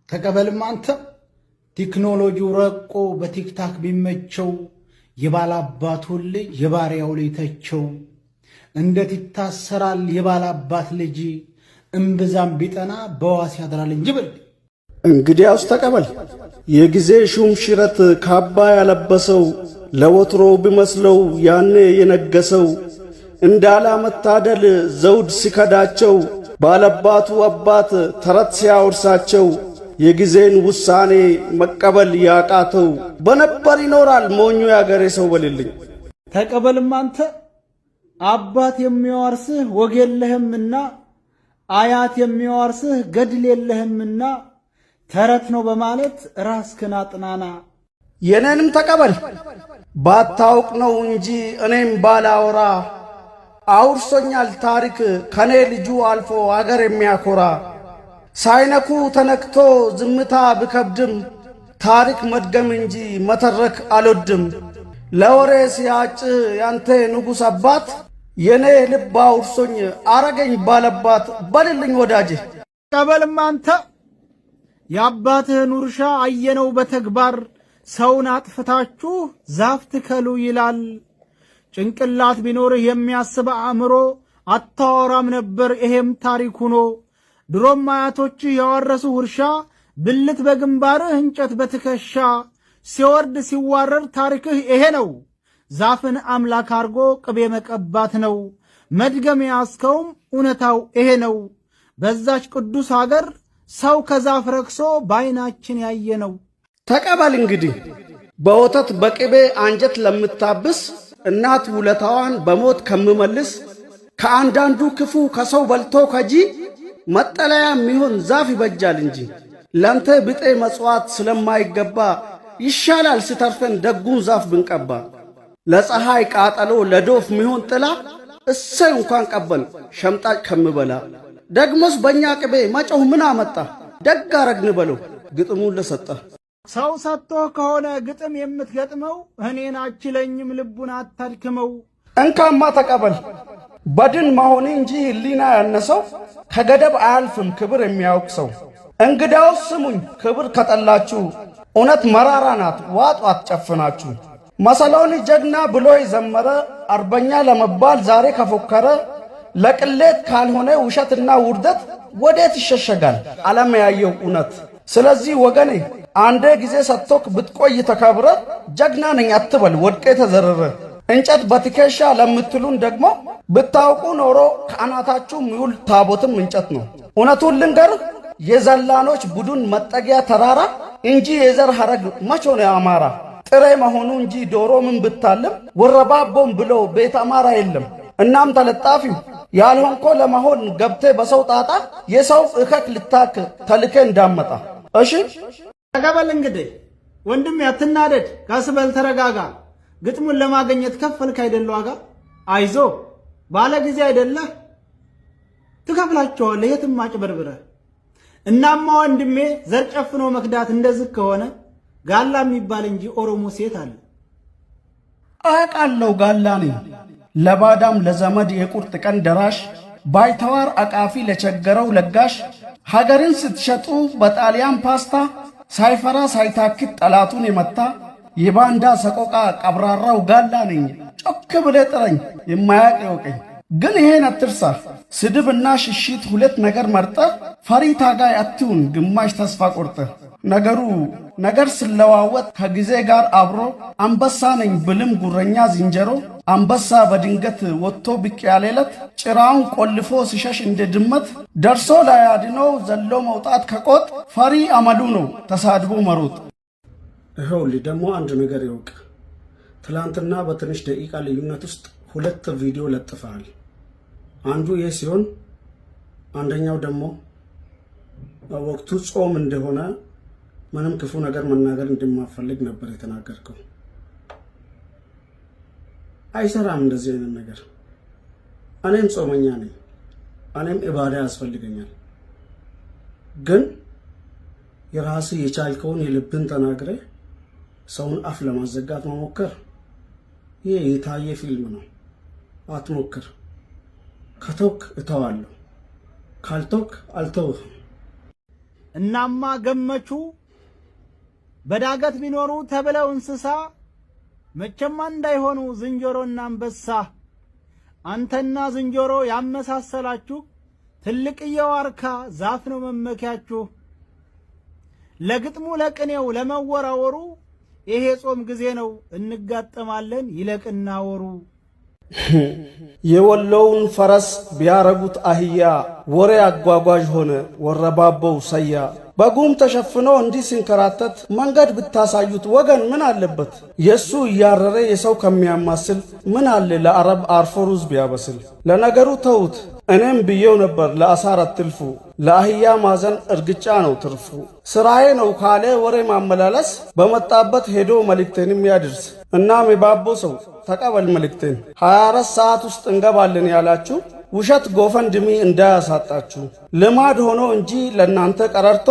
ተቀበልም አንተ። ቴክኖሎጂው ረቆ በ TikTok ቢመቸው የባላባቱን ልጅ የባሪያው ልጅ ተቸው። እንዴት ይታሰራል የባላባት ልጅ? እምብዛም ቢጠና በዋስ ያድራል እንጂ ብል። እንግዲያውስ ተቀበል። የጊዜ ሹም ሽረት ካባ ያለበሰው ለወትሮ ቢመስለው ያኔ የነገሰው እንዳላመታደል ዘውድ ሲከዳቸው ባለባቱ አባት ተረት ሲያወርሳቸው የጊዜን ውሳኔ መቀበል ያቃተው በነበር ይኖራል ሞኙ ያገሬ ሰው በልልኝ። ተቀበልም አንተ። አባት የሚያወርስህ ወግ የለህምና፣ አያት የሚያወርስህ ገድል የለህምና ተረት ነው በማለት ራስክን አጥናና። የኔንም ተቀበል። ባታውቅ ነው እንጂ እኔም ባላወራ አውርሶኛል ታሪክ ከኔ ልጁ አልፎ አገር የሚያኮራ። ሳይነኩ ተነክቶ ዝምታ ብከብድም ታሪክ መድገም እንጂ መተረክ አልወድም። ለወሬ ሲያጭ ያንተ ንጉሥ አባት የኔ ልብ አውርሶኝ አረገኝ ባለባት በልልኝ ወዳጄ። ተቀበልም አንተ። የአባትህን ውርሻ አየነው በተግባር፣ ሰውን አጥፍታችሁ ዛፍ ትከሉ ይላል። ጭንቅላት ቢኖርህ የሚያስብ አእምሮ አታወራም ነበር፣ ይሄም ታሪክ ሆኖ። ድሮም አያቶችህ ያወረሱህ ውርሻ ብልት በግንባርህ እንጨት በትከሻ ሲወርድ ሲዋረድ ታሪክህ ይሄ ነው። ዛፍን አምላክ አርጎ ቅቤ መቀባት ነው። መድገም ያስከውም እውነታው ይሄ ነው። በዛች ቅዱስ አገር ሰው ከዛፍ ረክሶ ባይናችን ያየ ነው። ተቀበል እንግዲህ። በወተት በቅቤ አንጀት ለምታብስ እናት ውለታዋን በሞት ከምመልስ ከአንዳንዱ ክፉ ከሰው በልቶ ከጂ መጠለያ የሚሆን ዛፍ ይበጃል እንጂ ለንተ ብጤ መጽዋት ስለማይገባ ይሻላል ሲተርፈን ደጉን ዛፍ ብንቀባ። ለፀሐይ ቃጠሎ ለዶፍ ሚሆን ጥላ እሰይ እንኳን ቀበል ሸምጣጭ ከምበላ። ደግሞስ በእኛ ቅቤ መጮህ ምን አመጣ? ደግ አረግን በለው ግጥሙን ለሰጠ። ሰው ሰጥቶህ ከሆነ ግጥም የምትገጥመው እኔን አችለኝም፣ ልቡን አታድክመው። እንካማ ተቀበል። በድን መሆን እንጂ ህሊና ያነሰው ከገደብ አያልፍም ክብር የሚያውቅ ሰው። እንግዳውስ ስሙኝ፣ ክብር ከጠላችሁ እውነት መራራ ናት ዋጧት ጨፍናችሁ። መሰሎኒ ጀግና ብሎ የዘመረ አርበኛ ለመባል ዛሬ ከፎከረ ለቅሌት ካልሆነ ውሸትና ውርደት ወዴት ይሸሸጋል ዓለም ያየው እውነት? ስለዚህ ወገኔ አንዴ ጊዜ ሰጥቶክ ብትቆይ ተከብረ ጀግና ነኝ አትበል ወድቄ ተዘረረ። እንጨት በትከሻ ለምትሉን ደግሞ ብታውቁ ኖሮ ከአናታችሁ ሚውል ታቦትም እንጨት ነው። እውነቱን ልንገር፣ የዘላኖች ቡድን መጠጊያ ተራራ እንጂ የዘር ሐረግ መች ሆነ አማራ? ጥሬ መሆኑ እንጂ ዶሮ ምን ብታልም ወረባቦም ብሎ ቤት አማራ የለም። እናም ተለጣፊው ያልሆንኮ ለመሆን ገብቴ በሰው ጣጣ የሰው እከክ ልታክ ተልኬ እንዳመጣ እሺ። ተቀበል እንግዲህ ወንድሜ፣ አትናደድ፣ ቀስ በል ተረጋጋ። ግጥሙን ለማግኘት ከፈልክ አይደለ ዋጋ? አይዞ ባለ ጊዜ አይደለህ፣ ትከፍላቸዋለህ የትም አጭበርብረህ። እናማ ወንድሜ ዘር ጨፍኖ መክዳት እንደዚህ ከሆነ ጋላ የሚባል እንጂ ኦሮሞ ሴት አለ። አውቃለሁ ጋላ ነኝ። ለባዳም ለዘመድ የቁርጥ ቀን ደራሽ፣ ባይተዋር አቃፊ ለቸገረው ለጋሽ፣ ሀገርን ስትሸጡ በጣሊያን ፓስታ ሳይፈራ ሳይታክት ጠላቱን የመታ የባንዳ ሰቆቃ ቀብራራው ጋላ ነኝ። ጮክ ብለህ ጥረኝ የማያቅ ይወቀኝ። ግን ይሄን አትርሳ፣ ስድብና ሽሽት ሁለት ነገር መርጠ ፈሪ ታጋይ አትሁን ግማሽ ተስፋ ቆርጠ። ነገሩ ነገር ስለዋወጥ ከጊዜ ጋር አብሮ አንበሳ ነኝ ብልም ጉረኛ ዝንጀሮ አንበሳ በድንገት ወጥቶ ብቅ ያለለት ጭራውን ቆልፎ ሲሸሽ እንደ ድመት ደርሶ ላያድነው ዘሎ መውጣት ከቆጥ ፈሪ አመሉ ነው ተሳድቦ መሮጥ። ይኸውልህ ደግሞ አንድ ነገር ይወቅ። ትላንትና በትንሽ ደቂቃ ልዩነት ውስጥ ሁለት ቪዲዮ ለጥፈሃል። አንዱ ይህ ሲሆን አንደኛው ደግሞ ወቅቱ ጾም እንደሆነ ምንም ክፉ ነገር መናገር እንደማፈልግ ነበር የተናገርከው። አይሰራም እንደዚህ አይነት ነገር። እኔም ጾመኛ ነኝ፣ እኔም ኢባዳ ያስፈልገኛል። ግን የራስህ የቻልከውን የልብን ተናግረ ሰውን አፍ ለማዘጋት መሞከር ይህ የታየ ፊልም ነው። አትሞክር። ከተውክ እተዋለሁ፣ ካልተውክ አልተውህም። እናማ ገመቹ በዳገት ቢኖሩ ተብለው እንስሳ መቼም እንዳይሆኑ ዝንጀሮና አንበሳ። አንተና ዝንጀሮ ያመሳሰላችሁ ትልቅየው ዋርካ ዛፍ ነው መመኪያችሁ። ለግጥሙ ለቅኔው ለመወራወሩ ይሄ ጾም ጊዜ ነው እንጋጠማለን ይለቅና ወሩ። የወሎውን ፈረስ ቢያረጉት አህያ ወሬ አጓጓዥ ሆነ ወረባቦው ሰያ። በጉም ተሸፍኖ እንዲህ ሲንከራተት መንገድ ብታሳዩት ወገን ምን አለበት? የእሱ እያረረ የሰው ከሚያማስል ምን አለ ለአረብ አርፎ ሩዝ ቢያበስል። ለነገሩ ተዉት፣ እኔም ብዬው ነበር ለአሳር አትልፉ፣ ለአህያ ማዘን እርግጫ ነው ትርፉ። ስራዬ ነው ካለ ወሬ ማመላለስ በመጣበት ሄዶ መልእክቴንም ያድርስ። እናም የባቦ ሰው ተቀበል መልእክቴን። 24 ሰዓት ውስጥ እንገባለን ያላችሁ ውሸት GoFundMe እንዳያሳጣችሁ። ልማድ ሆኖ እንጂ ለእናንተ ቀረርቶ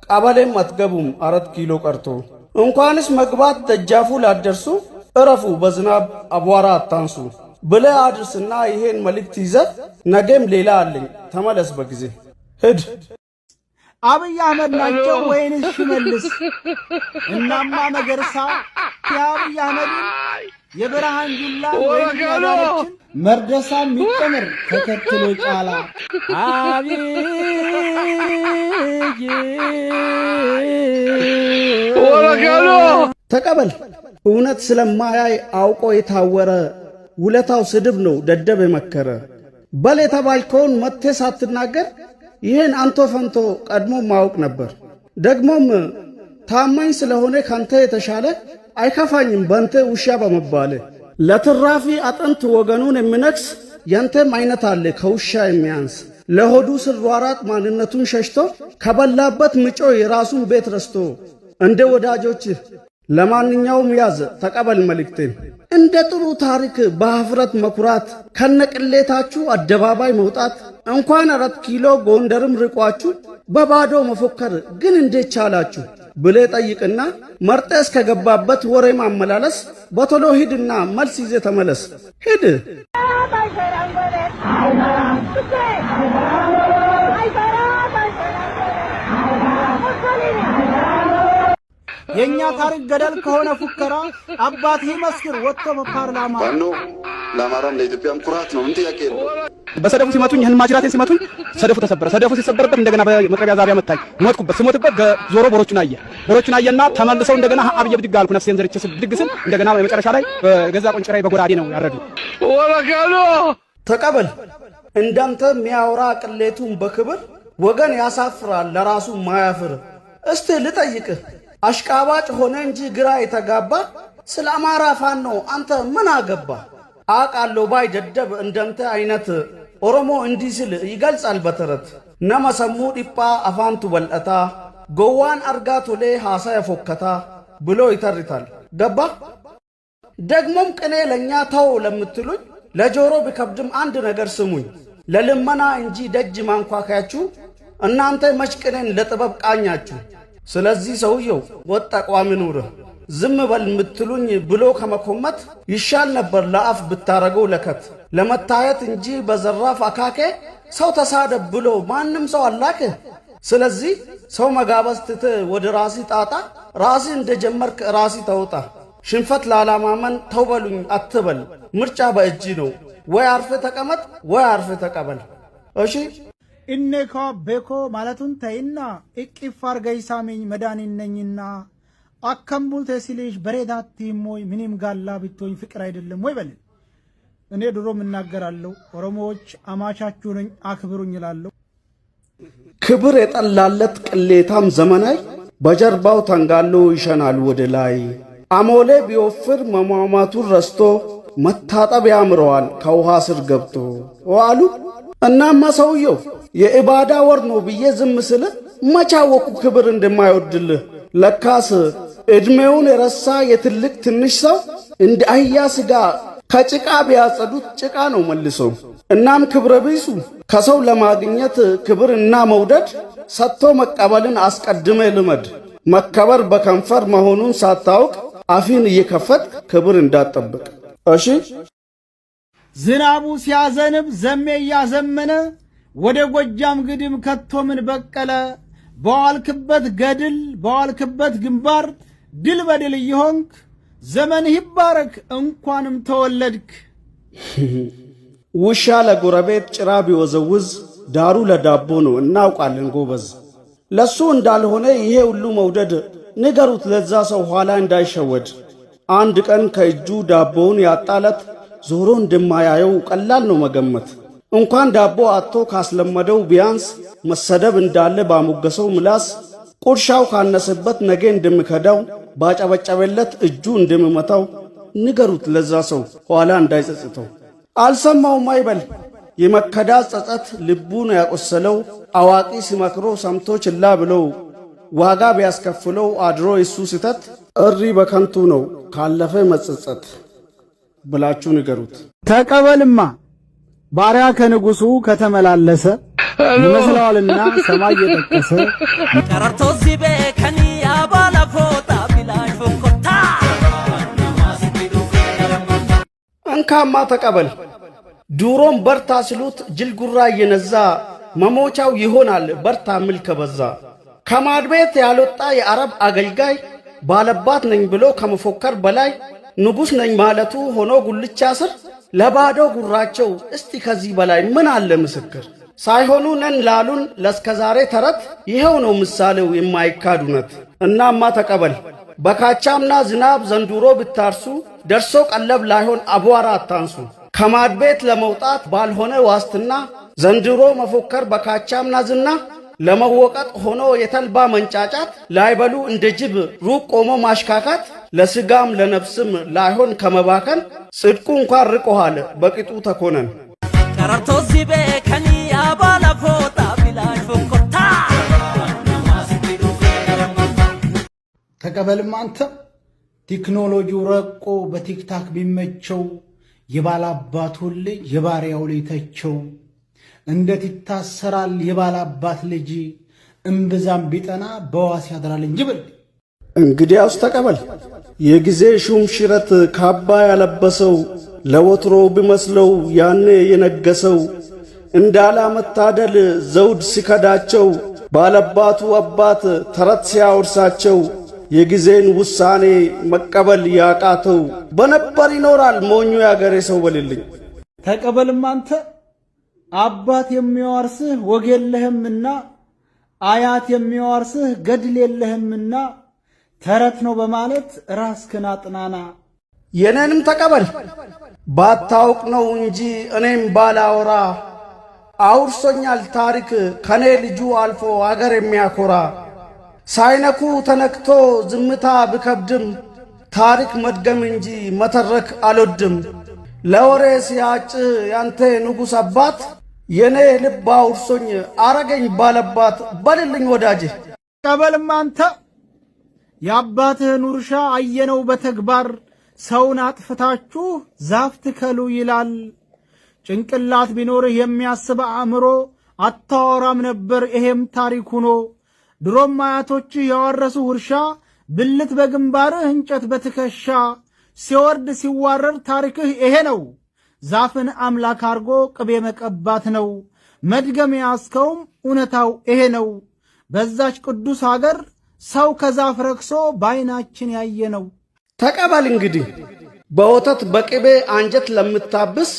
ቀበሌም አትገቡም 4 ኪሎ ቀርቶ። እንኳንስ መግባት ደጃፉ ላትደርሱ እረፉ፣ በዝናብ አቧራ አታንሱ ብለ አድርስና ይሄን መልእክት ይዘ ነገም ሌላ አለኝ ተመለስ በጊዜ ሂድ። አብይ አህመድ ናቸው ወይንስ ሽመልስ? እናማ መገርሳ የአብይ አህመድን የብርሃን ጁላ ወይም ያዳነችን መርደሳም ይጨምር ተከትሎ ጫላ። አብይ ተቀበል። እውነት ስለማያይ አውቆ የታወረ ውለታው ስድብ ነው ደደብ የመከረ። በል የተባልከውን መጥቴ ሳትናገር ይህን አንቶ ፈንቶ ቀድሞ ማወቅ ነበር። ደግሞም ታማኝ ስለሆነ ካንተ የተሻለ አይከፋኝም በንተ ውሻ በመባል። ለትራፊ አጥንት ወገኑን የሚነክስ ያንተም አይነት አለ ከውሻ የሚያንስ። ለሆዱ ስሯራጥ ማንነቱን ሸሽቶ ከበላበት ምጮ የራሱን ቤት ረስቶ እንደ ወዳጆችህ። ለማንኛውም ያዝ ተቀበል መልእክቴን። እንደ ጥሩ ታሪክ በሀፍረት መኩራት ከነቅሌታችሁ አደባባይ መውጣት እንኳን 4 ኪሎ ጎንደርም ርቋችሁ በባዶ መፎከር ግን እንዴት ቻላችሁ ብሌ ጠይቅና መርጠ እስከገባበት ወሬ ማመላለስ በቶሎ ሂድና መልስ ይዜ ተመለስ። ሂድ። የእኛ ታሪክ ገደል ከሆነ ፉከራ አባትህ ይመስክር ወጥቶ በፓርላማ። ፋኖ ለአማራም ለኢትዮጵያም ኩራት ነው። ምን ጥያቄ የለው። በሰደፉ ሲመቱኝ፣ ይህን ማጅራቴን ሲመቱኝ ሰደፉ ተሰበረ። ሰደፉ ሲሰበርበት እንደገና በመጥረቢያ ዛቢያ መታኝ፣ ሞትኩበት። ስሞትበት ዞሮ በሮቹን አየ። በሮቹን አየና ተመልሰው እንደገና አብዬ ብድግ አልኩ። ነፍሴን ዘርቼ ብድግ ስል እንደገና መጨረሻ ላይ በገዛ ቆንጭራዬ በጎራዴ ነው ያረዱ። ተቀበል። እንዳንተ የሚያወራ ቅሌቱን በክብር ወገን ያሳፍራል ለራሱ ማያፍር። እስቲ ልጠይቅህ፣ አሽቃባጭ ሆነ እንጂ ግራ የተጋባ ስለ አማራ ፋኖ አንተ ምን አገባ? አቃለሁ ባይ ደደብ እንደንተ አይነት ኦሮሞ እንዲህ ሲል ይገልጻል በተረት፦ "Nama sammuu dhiphaa afaantu bal'ataa, gowwaan argaa tolee haasaya fokkataa" ብሎ ይተርታል። ገባ? ደግሞም ቅኔ ለእኛ ተው ለምትሉኝ ለጆሮ ቢከብድም አንድ ነገር ስሙኝ። ለልመና እንጂ ደጅ ማንኳኳያችሁ እናንተ መች ቅኔን ለጥበብ ቃኛችሁ። ስለዚህ ሰውየው ወጥ አቋም ኑርህ። ዝም በል የምትሉኝ ብሎ ከመኮመት ይሻል ነበር ለአፍ ብታረገው ለከት። ለመታየት እንጂ በዘራፍ አካኬ ሰው ተሳደብ ብሎ ማንም ሰው አላክህ። ስለዚህ ሰው መጋበዝ ትተህ ወደ ራሲ ጣጣ ራሲ እንደጀመርክ ራሲ ተውጣ። ሽንፈት ላላማመን ተው በሉኝ አትበል። ምርጫ በእጅ ነው። ወይ አርፈ ተቀመጥ ወይ አርፈ ተቀበል። እሺ። እኔ ቤኮ ማለቱን ተይና እቅፍ አርገሽ ሳሚኝ መድኃኒት ነኝና። Akkam bulte ሲልሽ በሬዳቲ ሞይ ምንም ጋላ ብትሆኝ ፍቅር አይደለም ወይ በልን። እኔ ድሮም እናገራለሁ፣ ኦሮሞዎች አማቻችሁ ነኝ አክብሩኝ እላለሁ። ክብር የጠላለት ቅሌታም ዘመናይ በጀርባው ተንጋሎ ይሸናል ወደ ላይ። አሞሌ ቢወፍር መሟሟቱን ረስቶ መታጠብ ያምረዋል ከውሃ ስር ገብቶ አሉ። እናማ ሰውየው የኢባዳ ወር ነው ብዬ ዝም ስል መቻወቁ ክብር እንደማይወድልህ። ለካስ ዕድሜውን የረሳ የትልቅ ትንሽ ሰው እንደ አህያ ስጋ ከጭቃ ቢያጸዱት ጭቃ ነው መልሶ። እናም ክብረ ቢሱ ከሰው ለማግኘት ክብር እና መውደድ ሰጥቶ መቀበልን አስቀድመ ልመድ። መከበር በከንፈር መሆኑን ሳታውቅ አፊን እየከፈት ክብር እንዳትጠብቅ። እሺ። ዝናቡ ሲያዘንብ ዘሜ እያዘመነ ወደ ጎጃም ግድም ከቶ ምን በቀለ? በዋልክበት ገድል በዋልክበት ግንባር ድል በድል እየሆንክ ዘመንህ ይባረክ፣ እንኳንም ተወለድክ። ውሻ ለጎረቤት ጭራ ቢወዘውዝ ዳሩ ለዳቦ ነው እናውቃለን ጎበዝ። ለሱ እንዳልሆነ ይሄ ሁሉ መውደድ ንገሩት ለዛ ሰው ኋላ እንዳይሸወድ። አንድ ቀን ከእጁ ዳቦውን ያጣለት ዞሮ እንደማያየው ቀላል ነው መገመት። እንኳን ዳቦ አጥቶ ካስለመደው ቢያንስ መሰደብ እንዳለ ባሞገሰው ምላስ ቁርሻው ካነሰበት ነገ እንደሚከዳው ባጨበጨበለት እጁ እንደሚመታው ንገሩት ለዛ ሰው ኋላ እንዳይጸጽተው። አልሰማውም አይበል የመከዳት ጸጸት ልቡን ያቆሰለው አዋቂ ሲመክሮ ሰምቶ ችላ ብለው ዋጋ ቢያስከፍለው አድሮ የሱ ስተት እሪ በከንቱ ነው ካለፈ መጸጸት ብላችሁ ንገሩት። ተቀበልማ ባሪያ ከንጉሱ ከተመላለሰ ይመስለዋልና ሰማይ የጠቀሰ። Qarartoo si beekanii abaala kootaa bilaash fokkottaa. እንካማ ተቀበል። ድሮም በርታ ስሉት ጅል ጉራ እየነዛ መሞቻው ይሆናል በርታ ሚል ከበዛ። ከማድ ቤት ያልወጣ የአረብ አገልጋይ ባለባት ነኝ ብሎ ከመፎከር በላይ ንጉሥ ነኝ ማለቱ ሆኖ ጉልቻ ስር ለባዶ ጉራቸው እስቲ ከዚህ በላይ ምን አለ ምስክር? ሳይሆኑ ነን ላሉን ለእስከዛሬ ተረት ይኸው ነው ምሳሌው የማይካድ እውነት። እናማ ተቀበል። በካቻምና ዝናብ ዘንድሮ ብታርሱ ደርሶ ቀለብ ላይሆን አቧራ አታንሱ። ከማድ ቤት ለመውጣት ባልሆነ ዋስትና ዘንድሮ መፎከር በካቻምና ዝና ለመወቀጥ ሆኖ የተልባ መንጫጫት ላይበሉ እንደ ጅብ ሩቅ ቆሞ ማሽካካት ለስጋም ለነፍስም ላይሆን ከመባከን ጽድቁ እንኳን ርቆሃል በቅጡ ተኮነን። Qarartoo si beekanii abaala kootaa bilaash fokkottaa. ተቀበልም አንተ ቴክኖሎጂው ረቆ በ TikTok ቢመቸው የባላባቱን ልጅ የባሪያው ልጅ ተቸው። እንዴት ይታሰራል የባላባት ልጅ እምብዛም ቢጠና በዋስ ያድራል እንጂ ብል። እንግዲያውስ ተቀበል። የጊዜ ሹም ሽረት ካባ ያለበሰው ለወትሮ ቢመስለው ያኔ የነገሰው እንዳላመታደል ዘውድ ሲከዳቸው ባለባቱ አባት ተረት ሲያወርሳቸው የጊዜን ውሳኔ መቀበል ያቃተው በነበር ይኖራል ሞኙ ያገሬ ሰው በልልኝ። ተቀበልም አንተ አባት የሚያወርስህ ወግ የለህምና አያት የሚያወርስህ ገድል የለህምና ተረት ነው በማለት ራስክን አጥናና። የኔንም ተቀበል። ባታውቅ ነው እንጂ እኔም ባላወራ አውርሶኛል ታሪክ ከኔ ልጁ አልፎ አገር የሚያኮራ። ሳይነኩ ተነክቶ ዝምታ ብከብድም ታሪክ መድገም እንጂ መተረክ አልወድም። ለወሬ ሲያጭ ያንተ ንጉሥ አባት የኔ ልብ አውርሶኝ አረገኝ ባለባት በልልኝ ወዳጄ። ተቀበልም አንተ የአባትህን ውርሻ አየነው በተግባር ሰውን አጥፍታችሁ ዛፍ ትከሉ ይላል። ጭንቅላት ቢኖርህ የሚያስብ አእምሮ አታወራም ነበር ይሄም ታሪክ ሆኖ። ድሮም አያቶችህ ያወረሱህ ውርሻ ብልት በግንባርህ እንጨት በትከሻ ሲወርድ ሲዋረድ ታሪክህ ይሄ ነው። ዛፍን አምላክ አርጎ ቅቤ መቀባት ነው። መድገም ያስከውም እውነታው ይሄ ነው። በዛች ቅዱስ አገር ሰው ከዛፍ ረክሶ በዓይናችን ያየ ነው። ተቀበል እንግዲህ። በወተት በቅቤ አንጀት ለምታብስ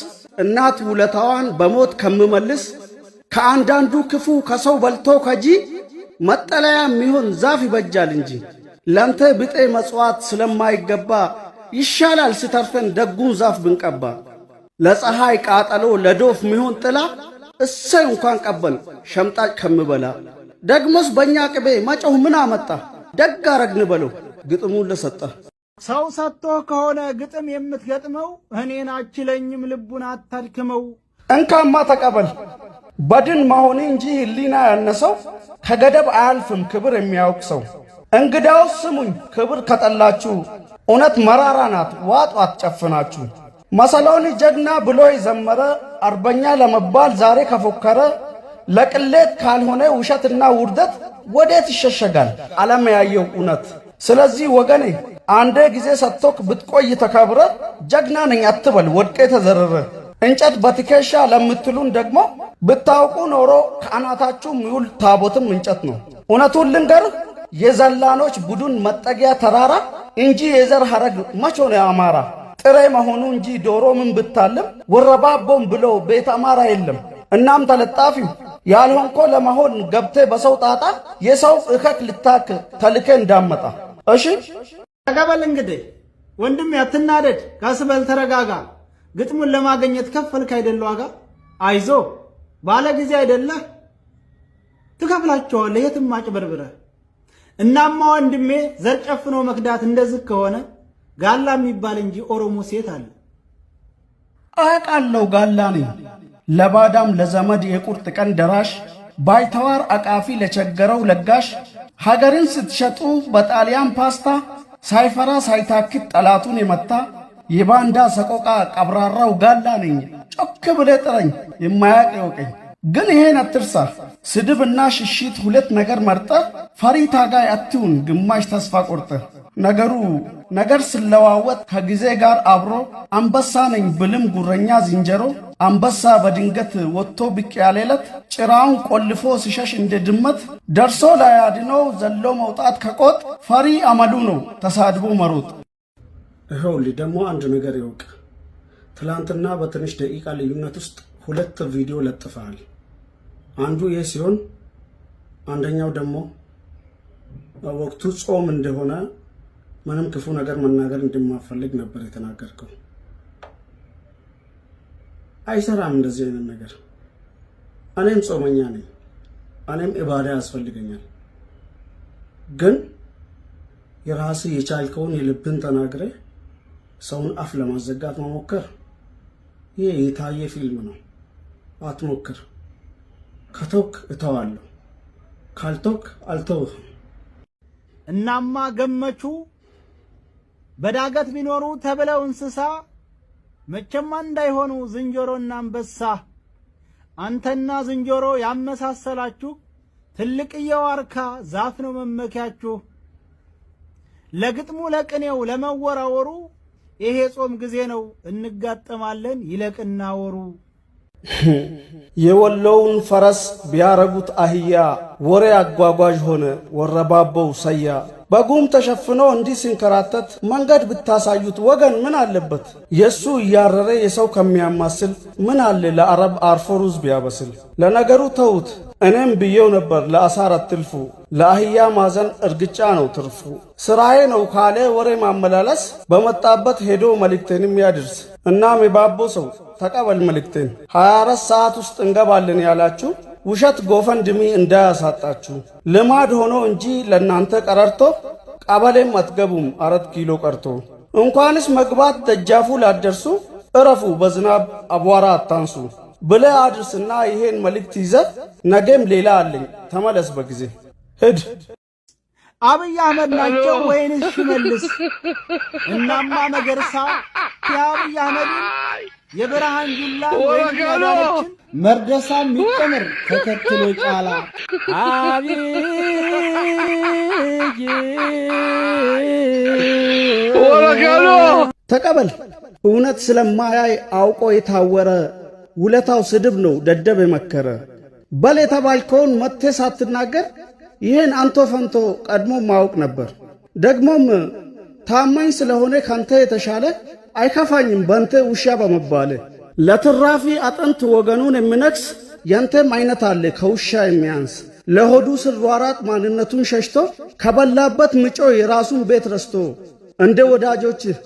እናት ውለታዋን በሞት ከምመልስ ከአንዳንዱ ክፉ ከሰው በልቶ ከጂ መጠለያ የሚሆን ዛፍ ይበጃል እንጂ ለአንተ ብጤ መጽዋት ስለማይገባ ይሻላል ስተርፈን ደጉን ዛፍ ብንቀባ። ለፀሐይ ቃጠሎ ለዶፍ ሚሆን ጥላ እሰይ እንኳን ቀበል ሸምጣጭ ከምበላ። ደግሞስ በእኛ ቅቤ መጮህ ምን አመጣ? ደግ አረግን በለው ግጥሙን ለሰጠ። ሰው ሰጥቶህ ከሆነ ግጥም የምትገጥመው እኔን አችለኝም ልቡን አታድክመው። እንካማ ተቀበል። በድን መሆን እንጂ ሕሊና ያነሰው ከገደብ አያልፍም ክብር የሚያውቅ ሰው። እንግዳውስ ስሙኝ ክብር ከጠላችሁ እውነት መራራ ናት ዋጧት ጨፍናችሁ። መሰሎኒ ጀግና ብሎ የዘመረ አርበኛ ለመባል ዛሬ ከፎከረ ለቅሌት ካልሆነ ውሸትና ውርደት ወዴት ይሸሸጋል ዓለም ያየው እውነት። ስለዚህ ወገኔ አንዴ ጊዜ ሰጥቶክ ብትቆይ ተከብረ ጀግና ነኝ አትበል ወድቄ ተዘረረ። እንጨት በትከሻ ለምትሉን ደግሞ ብታውቁ ኖሮ ከአናታችሁ ሚውል ታቦትም እንጨት ነው። እውነቱን ልንገርህ፣ የዘላኖች ቡድን መጠጊያ ተራራ እንጂ የዘር ሐረግ መች ሆነ አማራ። ጥሬ መሆኑ እንጂ ዶሮ ምን ብታልም ወረባቦም ብሎ ቤት አማራ የለም። እናም ተለጣፊው ያልሆንኮ ለመሆን ገብቴ በሰው ጣጣ የሰው እከክ ልታክ ተልኬ እንዳመጣ እሺ። ተቀበል እንግዲህ ወንድሜ፣ አትናደድ፣ ቀስ በል ተረጋጋ። ግጥሙን ለማግኘት ከፈልክ አይደል ዋጋ? አይዞ ባለ ጊዜ አይደለህ ትከፍላቸዋለህ የትም አጭበርብረህ። እናማ ወንድሜ ዘር ጨፍኖ መክዳት እንደዚህ ከሆነ ጋላ የሚባል እንጂ ኦሮሞ ሴት አለ። አውቃለሁ ጋላ ነኝ። ለባዳም ለዘመድ የቁርጥ ቀን ደራሽ፣ ባይተዋር አቃፊ ለቸገረው ለጋሽ፣ ሀገርን ስትሸጡ በጣሊያን ፓስታ፣ ሳይፈራ ሳይታክት ጠላቱን የመታ የባንዳ ሰቆቃ ቀብራራው ጋላ ነኝ። ጮክ ብለህ ጥረኝ የማያቅ ይወቀኝ። ግን ይሄን አትርሳ፣ ስድብና ሽሽት ሁለት ነገር መርጠ ፈሪ ታጋይ አትሁን ግማሽ ተስፋ ቆርጠ። ነገሩ ነገር ስለዋወጥ ከጊዜ ጋር አብሮ አንበሳ ነኝ ብልም ጉረኛ ዝንጀሮ፣ አንበሳ በድንገት ወጥቶ ብቅ ያለለት ጭራውን ቆልፎ ሲሸሽ እንደ ድመት ደርሶ ላያድነው ዘሎ መውጣት ከቆጥ ፈሪ አመሉ ነው ተሳድቦ መሮጥ። ይኸውልህ ደግሞ አንድ ነገር ይወቅ። ትላንትና በትንሽ ደቂቃ ልዩነት ውስጥ ሁለት ቪዲዮ ለጥፈሃል። አንዱ ይህ ሲሆን አንደኛው ደግሞ ወቅቱ ጾም እንደሆነ ምንም ክፉ ነገር መናገር እንደማፈልግ ነበር የተናገርከው። አይሰራም እንደዚህ አይነት ነገር። እኔም ጾመኛ ነኝ፣ እኔም ኢባዳ ያስፈልገኛል። ግን የራስህ የቻልከውን የልብን ተናግረህ ሰውን አፍ ለማዘጋት መሞከር ይህ የታየ ፊልም ነው። አትሞክር። ከተውክ እተዋለሁ፣ ካልተውክ አልተውህም። እናማ ገመቹ በዳገት ቢኖሩ ተብለው እንስሳ መቼም እንዳይሆኑ ዝንጀሮና አንበሳ። አንተና ዝንጀሮ ያመሳሰላችሁ ትልቅየው ዋርካ ዛፍ ነው መመኪያችሁ። ለግጥሙ ለቅኔው ለመወራወሩ ይሄ ጾም ጊዜ ነው እንጋጠማለን ይለቅና ወሩ። የወሎውን ፈረስ ቢያረጉት አህያ ወሬ አጓጓዥ ሆነ ወረባቦው ሰያ። በጉም ተሸፍኖ እንዲህ ሲንከራተት መንገድ ብታሳዩት ወገን ምን አለበት? የእሱ እያረረ የሰው ከሚያማስል ምን አለ ለአረብ አርፎ ሩዝ ቢያበስል። ለነገሩ ተዉት፣ እኔም ብዬው ነበር ለአሳር አትልፉ፣ ለአህያ ማዘን እርግጫ ነው ትርፉ። ስራዬ ነው ካለ ወሬ ማመላለስ በመጣበት ሄዶ መልእክቴንም ያድርስ። እናም የባቦ ሰው ተቀበል መልእክቴን። 24 ሰዓት ውስጥ እንገባለን ያላችሁ ውሸት GoFundMe እንዳያሳጣችሁ። ልማድ ሆኖ እንጂ ለእናንተ ቀረርቶ ቀበሌም አትገቡም 4 ኪሎ ቀርቶ። እንኳንስ መግባት ደጃፉ ላትደርሱ እረፉ በዝናብ አቧራ አታንሱ ብለ አድርስና ይሄን መልእክት ይዘ ነገም ሌላ አለኝ ተመለስ በጊዜ ሂድ። አብይ አህመድ ናቸው ወይንስ ሽመልስ? እናማ መገርሳ የአብይ አህመድን የብርሃን ጁላ ወይም ያዳነችን መርደሳ የሚጨምር ተከትሎ ጫላ። አብይ ተቀበል። እውነት ስለማያይ አውቆ የታወረ ውለታው ስድብ ነው ደደብ የመከረ። በል የተባልከውን መጥቴ ሳትናገር ይህን አንቶ ፈንቶ ቀድሞ ማወቅ ነበር። ደግሞም ታማኝ ስለሆነ ካንተ የተሻለ አይከፋኝም በንተ ውሻ በመባለ። ለትራፊ አጥንት ወገኑን የሚነክስ ያንተም አይነት አለ ከውሻ የሚያንስ፣ ለሆዱ ስሯራጥ ማንነቱን ሸሽቶ ከበላበት ምጮ የራሱን ቤት ረስቶ እንደ ወዳጆችህ።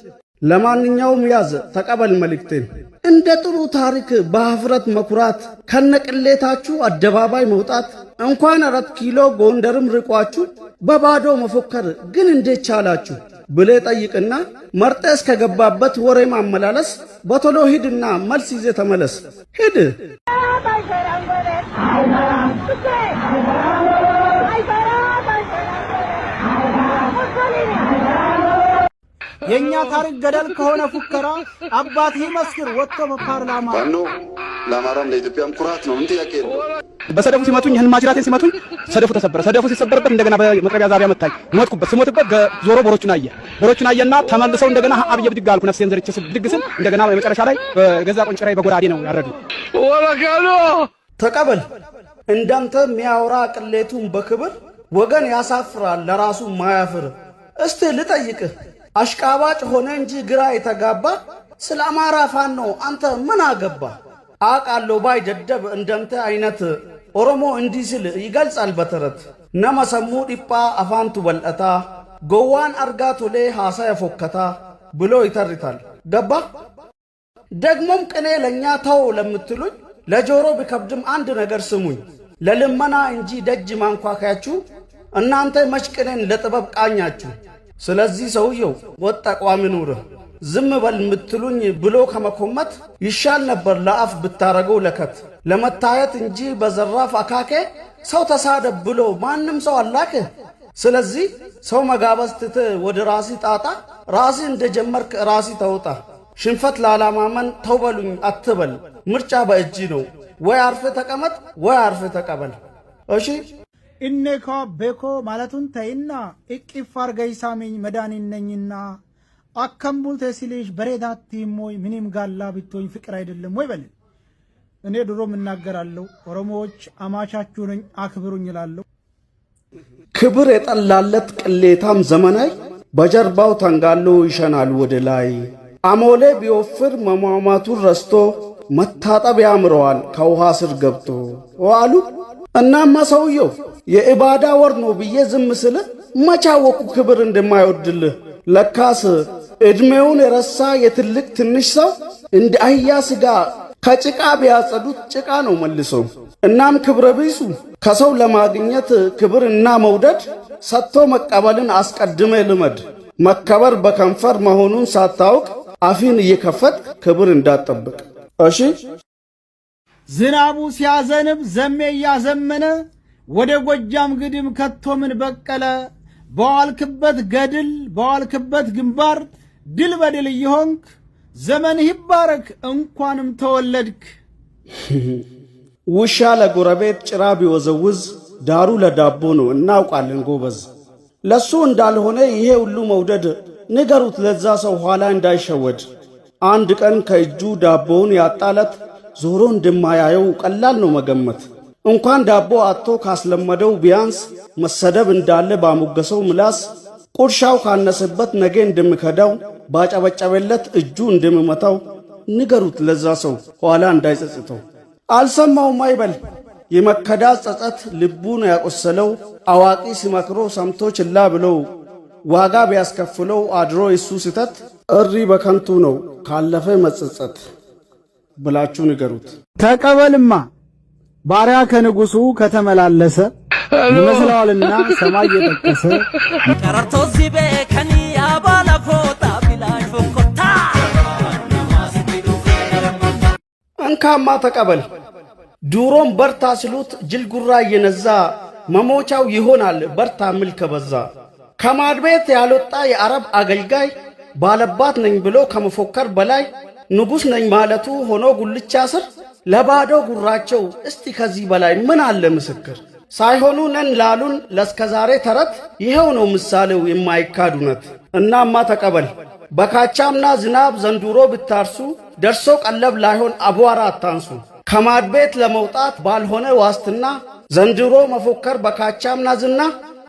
ለማንኛውም ያዝ ተቀበል መልእክቴን። እንደ ጥሩ ታሪክ በሀፍረት መኩራት ከነቅሌታችሁ አደባባይ መውጣት እንኳን 4 ኪሎ ጎንደርም ርቋችሁ በባዶ መፎከር ግን እንዴት ቻላችሁ ብሌ ጠይቅና መርጠ እስከገባበት ወሬ ማመላለስ በቶሎ ሂድና መልስ ይዜ ተመለስ። ሂድ። የእኛ ታሪክ ገደል ከሆነ ፉከራ አባትህ ይመስክር ወጥቶ በፓርላማ። ፋኖ ለአማራም ለኢትዮጵያም ኩራት ነው። ምን ጥያቄ የለው። በሰደፉ ሲመቱኝ ይህን ማጅራቴን ሲመቱኝ ሰደፉ ተሰበረ። ሰደፉ ሲሰበርበት እንደገና በመጥረቢያ ዛቢያ መታኝ፣ ሞትኩበት። ስሞትበት ዞሮ ቦሮቹን አየ። ቦሮቹን አየና ተመልሰው እንደገና አብዬ ብድግ አልኩ። ነፍሴን ዘርቼ ብድግ ስል እንደገና መጨረሻ ላይ በገዛ ቆንጭራዬ በጎራዴ ነው ያረዱ። ተቀበል። እንዳንተ የሚያወራ ቅሌቱን በክብር ወገን ያሳፍራል ለራሱ ማያፍር። እስቲ ልጠይቅህ፣ አሽቃባጭ ሆነ እንጂ ግራ የተጋባ፣ ስለ አማራ ፋኖ አንተ ምን አገባ? አውቃለሁ ባይ ደደብ እንደንተ አይነት ኦሮሞ እንዲህ ሲል ይገልጻል በተረት፦ "Nama sammuu dhiphaa afaantu bal'ataa, gowwaan argaa tolee haasaya fokkataa" ብሎ ይተርታል። ገባ? ደግሞም ቅኔ ለእኛ ተው ለምትሉኝ፣ ለጆሮ ቢከብድም አንድ ነገር ስሙኝ። ለልመና እንጂ ደጅ ማንኳኳያችሁ፣ እናንተ መች ቅኔን ለጥበብ ቃኛችሁ? ስለዚህ ሰውየው ወጥ አቋም ይኑርህ። ዝም በል የምትሉኝ ብሎ ከመኮመት ይሻል ነበር ለአፍ ብታረገው ለከት። ለመታየት እንጂ በዘራፍ አካኬ ሰው ተሳደብ ብሎ ማንም ሰው አላክህ። ስለዚህ ሰው መጋበዝ ትተህ ወደ ራስህ ጣጣ፣ ራስህ እንደጀመርክ ራስህ ተውጣ። ሽንፈት ላላማመን ተው በሉኝ አትበል። ምርጫ በእጅ ነው። ወይ አርፈህ ተቀመጥ፣ ወይ አርፈህ ተቀበል። እሺ። እኔኮ ቤኮ ማለቱን ተይና እቅፍ አርገሽ ሳሚኝ መድኃኒት ነኝና፣ akkam bulte ሲልሽ በሬዳቲም ወይ ምንም ጋላ ብትሆኝ ፍቅር አይደለም ወይ በል። እኔ ድሮም እናገራለሁ፣ ኦሮሞዎች አማቻችሁ ነኝ፣ አክብሩኝ እላለሁ። ክብር የጠላለት ቅሌታም ዘመናይ በጀርባው ተንጋሎ ይሸናል ወደ ላይ። አሞሌ ቢወፍር መሟሟቱን ረስቶ መታጠብ ያምረዋል ከውሃ ስር ገብቶ አሉ። እናማ ሰውየው የኢባዳ ወር ነው ብዬ ዝም ስል መቻወቁ ክብር እንደማይወድልህ። ለካስ ዕድሜውን የረሳ የትልቅ ትንሽ ሰው እንደ አህያ ስጋ ከጭቃ ቢያጸዱት ጭቃ ነው መልሶ። እናም ክብረ ቢሱ ከሰው ለማግኘት ክብርና መውደድ ሰጥቶ መቀበልን አስቀድመህ ልመድ። መከበር በከንፈር መሆኑን ሳታውቅ አፍህን እየከፈትክ ክብር እንዳትጠብቅ። እሺ። ዝናቡ ሲያዘንብ ዘሜ እያዘመነ ወደ ጎጃም ግድም ከቶ ምን በቀለ? በዋልክበት ገድል በዋልክበት ግንባር ድል በድል እየሆንክ ዘመንህ ይባረክ፣ እንኳንም ተወለድክ። ውሻ ለጎረቤት ጭራ ቢወዘውዝ ዳሩ ለዳቦ ነው እናውቃለን ጎበዝ። ለሱ እንዳልሆነ ይሄ ሁሉ መውደድ ንገሩት ለዛ ሰው ኋላ እንዳይሸወድ። አንድ ቀን ከእጁ ዳቦውን ያጣለት ዞሮ እንደማያየው ቀላል ነው መገመት። እንኳን ዳቦ አጥቶ ካስለመደው ቢያንስ መሰደብ እንዳለ ባሞገሰው ምላስ፣ ቁርሻው ካነሰበት ነገ እንደሚከዳው፣ ባጨበጨበለት እጁ እንደሚመታው ንገሩት ለዛ ሰው ኋላ እንዳይጸጽተው። አልሰማውም አይበል፣ የመከዳት ጸጸት ልቡን ያቆሰለው፣ አዋቂ ሲመክሮ ሰምቶ ችላ ብለው ዋጋ ቢያስከፍለው አድሮ የሱ ስህተት፣ እሪ በከንቱ ነው ካለፈ መጸጸት ብላችሁ ንገሩት። ተቀበልማ ባሪያ ከንጉሱ ከተመላለሰ ይመስለዋልና ሰማይ የጠቀሰ። Qarartoo si beekanii abaala kootaa bilaash fokkottaa. እንካማ ተቀበል። ድሮም በርታ ሲሉት ጅል ጉራ እየነዛ መሞቻው ይሆናል በርታ ሚል ከበዛ። ከማድ ቤት ያልወጣ የአረብ አገልጋይ ባለባት ነኝ ብሎ ከመፎከር በላይ ንጉሥ ነኝ ማለቱ ሆኖ ጉልቻ ስር ለባዶ ጉራቸው እስቲ ከዚህ በላይ ምን አለ ምስክር? ሳይሆኑ ነን ላሉን ለእስከዛሬ ተረት ይኸው ነው ምሳሌው የማይካድ እውነት። እናማ ተቀበል። በካቻምና ዝናብ ዘንድሮ ብታርሱ ደርሶ ቀለብ ላይሆን አቧራ አታንሱ። ከማድ ቤት ለመውጣት ባልሆነ ዋስትና ዘንድሮ መፎከር በካቻምና ዝና፣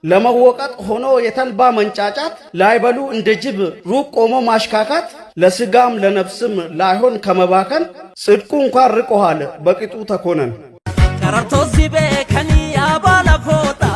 ለመወቀጥ ሆኖ የተልባ መንጫጫት፣ ላይበሉ እንደ ጅብ ሩቅ ቆሞ ማሽካካት፣ ለስጋም ለነፍስም ላይሆን ከመባከን ጽድቁ እንኳን ርቆሃል በቅጡ ተኮነን። Qarartoo si beekanii abaala kootaa.